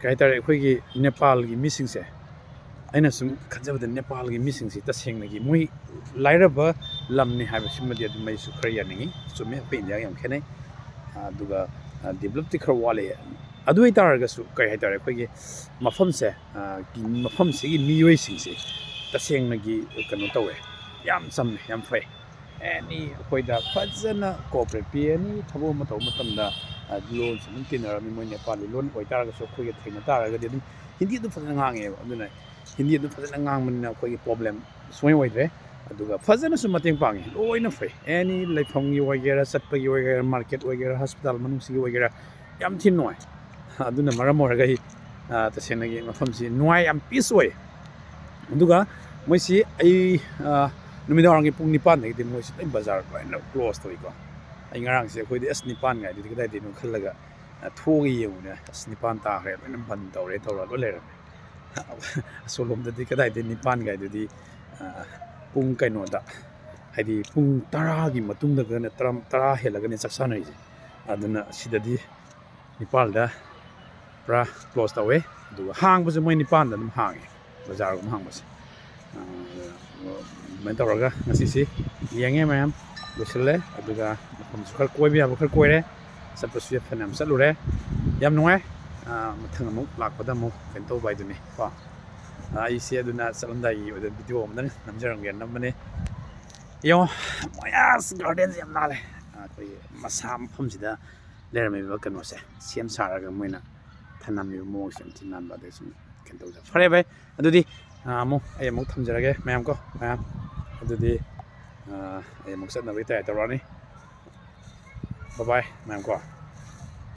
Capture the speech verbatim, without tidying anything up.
ꯀꯩ ꯍꯥꯏꯇꯥꯔꯦ, ꯑꯩꯈꯣꯏꯒꯤ ꯅꯦꯄꯥꯜꯒꯤ ꯃꯤꯁꯤꯡꯁꯦ, ꯑꯩꯅ ꯁꯨꯝ ꯈꯟꯖꯕꯗ ꯅꯦꯄꯥꯜꯒꯤ ꯃꯤꯁꯤꯡꯁꯤ ꯇꯁꯦꯡꯅꯒꯤ ꯃꯣꯏ ꯂꯥꯏꯔꯕ ꯂꯝꯅꯤ ꯍꯥꯏꯕꯁꯤꯃꯗꯤ ꯑꯗꯨꯝ ꯑꯩꯁꯨ ꯈꯔ ꯌꯥꯅꯤꯡꯉꯤ꯫ ꯆꯨꯝꯃꯦ, ꯑꯩꯈꯣꯏ ꯏꯟꯗꯤꯌꯥꯒ ꯌꯥꯝ ꯈꯦꯠꯅꯩ꯫ ꯑꯗꯨꯒ ꯗꯤꯕꯂꯞꯇꯤ ꯈꯔ ꯋꯥꯠꯂꯤ꯫ ꯑꯗꯨ ꯑꯣꯏꯇꯥꯔꯒꯁꯨ ꯀꯩ ꯍꯥꯏꯇꯥꯔꯦ, ꯑꯩꯈꯣꯏꯒꯤ ꯃꯐꯝꯁꯦ, ꯃꯐꯝꯁꯤꯒꯤ ꯃꯤꯑꯣꯏꯁꯤꯡꯁꯦ ꯇꯁꯦꯡꯅꯒꯤ ꯀꯩꯅꯣ ꯇꯧꯋꯦ, ꯌꯥꯝ ꯆꯝꯃꯦ, ꯌꯥꯝ ꯐꯩ꯫ ꯑꯦꯅꯤ ꯑꯩꯈꯣꯏꯗ ꯐꯖꯅ ꯀꯣꯑꯣꯄꯔꯦꯠ ꯄꯤ꯫ ꯑꯦꯅꯤ ꯊꯕꯛ ꯑꯃ ꯇꯧꯕ ꯃꯇꯝꯗ ꯂꯣꯟꯁꯨ ꯑꯗꯨꯝ ꯇꯤꯟꯅꯔꯝꯃꯤ꯫ ꯃꯣꯏ ꯅꯦꯄꯥꯂꯤ ꯂꯣꯟ ꯑꯣꯏꯇꯥꯔꯒꯁꯨ ꯑꯩꯈꯣꯏꯒ ꯊꯦꯡꯅ ꯇꯥꯔꯒꯗꯤ ꯑꯗꯨꯝ ꯍꯤꯟꯗꯤ ꯑꯗꯨꯝ ꯐꯖꯅ ꯉꯥꯡꯉꯦꯕ꯫ ꯑꯗꯨꯅ ꯍꯤꯟꯗꯤ ꯑꯗꯨꯝ ꯐꯖꯅ ꯉꯥꯡꯕꯅꯤꯅ ꯑꯩꯈꯣꯏꯒꯤ ꯄ꯭ꯔꯣꯕ꯭ꯂꯦꯝ ꯁꯨꯡꯑꯣꯏ ꯑꯣꯏꯗ꯭ꯔꯦ꯫ ꯑꯗꯨꯒ ꯐꯖꯅꯁꯨ ꯃꯇꯦꯡ ꯄꯥꯡꯉꯤ, ꯂꯣꯏꯅ ꯐꯩ꯫ ꯑꯦꯅꯤ ꯂꯩꯐꯝꯒꯤ ꯑꯣꯏꯒꯦꯔꯥ, ꯆꯠꯄꯒꯤ ꯑꯣꯏꯒꯦꯔꯥ, ꯃꯥꯔꯀꯦꯠ ꯑꯣꯏꯒꯦꯔꯥ, ꯍꯣꯁꯄꯤꯇꯥꯜ ꯃꯅꯨꯡꯁꯤꯒꯤ ꯑꯣꯏꯒꯦꯔꯥ, ꯌꯥꯝ ꯊꯤꯅ ꯅꯨꯡꯉꯥꯏ꯫ ꯑꯗꯨꯅ ꯃꯔꯝ ꯑꯣꯏꯔꯒ ꯑꯩ ꯇꯁꯦꯡꯅꯒꯤ ꯃꯐꯝꯁꯤ ꯅꯨꯡꯉꯥꯏ, ꯌꯥꯝ ꯄꯤꯁ ꯑꯣꯏ꯫ ꯑꯗꯨꯒ ꯃꯣꯏꯁꯤ ꯑꯩ ꯅꯨꯃꯤꯗꯥꯡ ꯋꯥꯏꯔꯝꯒꯤ ꯄꯨꯡ ꯅꯤꯄꯥꯟꯗꯒꯤꯗꯤ ꯃꯣꯏꯁꯤ ꯂꯣꯏ ꯕꯖꯥꯔ ꯂꯣꯏꯅ ꯀ꯭ꯂꯣꯖ ꯇꯧꯏꯀꯣ꯫ ꯑꯩ ꯉꯔꯥꯡꯁꯦ ꯑꯩꯈꯣꯏꯗꯤ ꯑꯁ ꯅꯤꯄꯥꯟ ꯀꯥꯏꯗꯨꯗꯤ ꯀꯗꯥꯏꯗꯩꯅꯣ ꯈꯜꯂꯒ ꯊꯣꯛꯑꯒ ꯌꯦꯡꯉꯨꯅꯦ꯫ ꯑꯁ ꯅꯤꯄꯥꯟ ꯇꯥꯈ꯭ꯔꯦ, ꯂꯣꯏꯅ ꯕꯟ ꯇꯧꯔꯦ ꯇꯧꯔ ꯂꯣꯏ ꯂꯩꯔꯝꯃꯦ꯫ ꯑꯁꯣꯝꯂꯣꯝꯗꯗꯤ ꯀꯗꯥꯏꯗꯩ ꯅꯤꯄꯥꯟ ꯀꯥꯏꯗꯨꯗꯤ ꯄꯨꯡ ꯀꯩꯅꯣꯗ, ꯍꯥꯏꯗꯤ ꯄꯨꯡ ꯇꯔꯥꯒꯤ ꯃꯇꯨꯡꯗꯒꯅ ꯇꯔꯥ ꯍꯦꯜꯂꯒꯅꯦ ꯆꯥꯛ ꯆꯥꯅꯔꯤꯁꯦ꯫ ꯑꯗꯨꯅ ꯁꯤꯗꯗꯤ ꯅꯤꯄꯥꯜꯗ ꯄꯨꯔꯥ ꯀ꯭ꯂꯣꯖ ꯇꯧꯋꯦ꯫ ꯑꯗꯨꯒ ꯍꯥꯡꯕꯁꯨ ꯃꯣꯏ ꯅꯤꯄꯥꯜꯗ ꯑꯗꯨꯝ ꯍꯥꯡꯉꯦ, ꯕꯖꯥꯔꯒꯨꯝꯕ ꯍꯥꯡꯕꯁꯦ꯫ ꯑꯗꯨꯃꯥꯏꯅ ꯇꯧꯔꯒ ꯉꯁꯤꯁꯤ ꯌꯦꯡꯉꯦ ꯃꯌꯥꯝ, ꯂꯣꯏꯁꯤꯜꯂꯦ꯫ ꯑꯗꯨꯒ ꯃꯐꯝꯁꯨ ꯈꯔ ꯀꯣꯏꯕ ꯌꯥꯕ ꯈꯔ ꯀꯣꯏꯔꯦ, ꯆꯠꯄꯁꯨ ꯐꯅꯌꯥꯝ ꯆꯠꯂꯨꯔꯦ꯫ ꯌꯥꯝ ꯅꯨꯡꯉꯥꯏ꯫ ꯃꯊꯪ ꯑꯃꯨꯛ ꯂꯥꯛꯄꯗ ꯑꯃꯨꯛ ꯀꯩꯅꯣ ꯇꯧꯕ ꯍꯥꯏꯗꯨꯅꯤ ꯀꯣ꯫ ꯑꯩꯁꯦ ꯑꯗꯨꯅ ꯆꯠꯂꯝꯗꯥꯏꯒꯤ ꯑꯣꯏꯕ ꯚꯤꯗꯤꯑꯣ ꯑꯃꯗꯪ ꯅꯝꯖꯔꯝꯒꯦꯅ ꯅꯝꯕꯅꯦ꯫ ꯌꯦꯡꯉꯣ, ꯃꯣꯌꯥꯁ ꯒꯥꯔꯗꯦꯟꯁꯦ ꯌꯥꯝ ꯅꯥꯜꯂꯦ꯫ ꯑꯩꯈꯣꯏꯒꯤ ꯃꯁꯥ ꯃꯐꯝꯁꯤꯗ ꯂꯩꯔꯝꯃꯤꯕ ꯀꯩꯅꯣꯁꯦ ꯁꯦꯝ ꯁꯥꯔꯒ ꯃꯣꯏꯅ ꯊꯝꯂꯝꯃꯤꯕ ꯃꯑꯣꯡꯁꯦ ꯌꯥꯝ ꯊꯤꯅ ꯅꯥꯟꯕ꯫ ꯑꯗꯩ ꯁꯨꯝ ꯀꯩꯅꯣ ꯇꯧꯖ ꯐꯔꯦ ꯚꯥꯏ꯫ ꯑꯗꯨꯗꯤ ꯑꯃꯨꯛ ꯑꯩ ꯑꯃꯨꯛ ꯊꯝꯖꯔꯒꯦ ꯃꯌꯥꯝ ꯀꯣ, ꯃꯌꯥꯝ꯫ ꯑꯗꯨꯗꯤ ꯑꯩ ꯑꯃꯨꯛ ꯆꯠꯅꯕꯒꯤ ꯇꯌꯥꯔꯤ ꯇꯧꯔꯛꯑꯅꯤ꯫ ꯕꯥꯏ ꯕꯥꯏ ꯃꯌꯥꯝ ꯀꯣ꯫